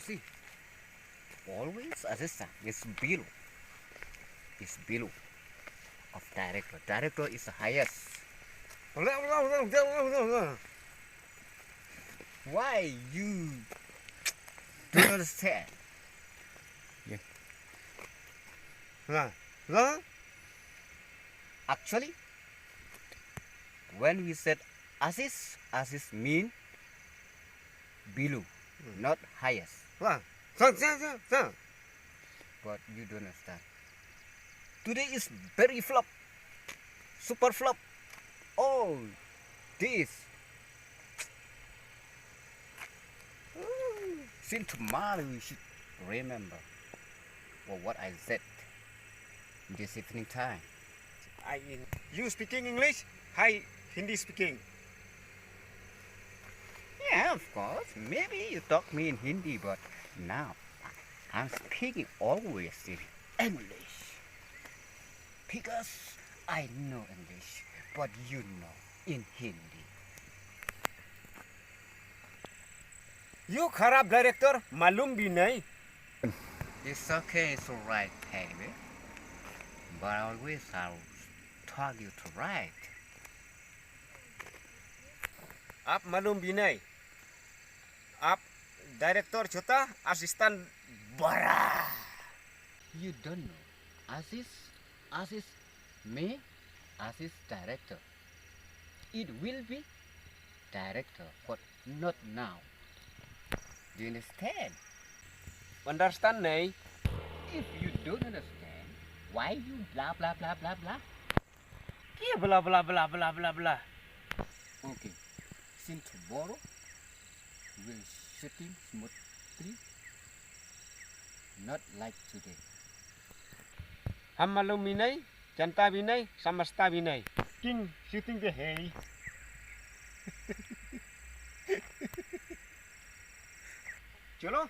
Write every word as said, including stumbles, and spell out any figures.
See, always assistant is below, is below of director. Director is the highest. Why you don't understand? Yeah. Huh? Huh? Actually, when we said assist, assist mean below, hmm, not highest. Wah. Sang, sang, sang, sang. But you don't understand. Today is very flop. Super flop. Oh, this. Since tomorrow you should remember for what I said this evening time. I, you speaking English? Hi, Hindi speaking. Yeah, of course. Maybe you talk me in Hindi, but now I'm speaking always in English. Because I know English, but you know in Hindi. You kharap director, malum bhi nahi. It's okay, it's alright, baby. But always I'll talk you to right. आप मालूम भी नहीं, आप डायरेक्टर छोटा, असिस्टेंट बड़ा। You don't know. Assist, assist me, assist director. It will be director, but not now. Do you understand? Understand नहीं? If you don't understand, why you blah blah blah blah blah? क्या blah blah blah blah blah blah? Okay, since tomorrow we'll shooting smoothly, not like today. हम मालूम भी नहीं, जानता भी नहीं, समझता भी नहीं। किंग शूटिंग पे है ही। चलो,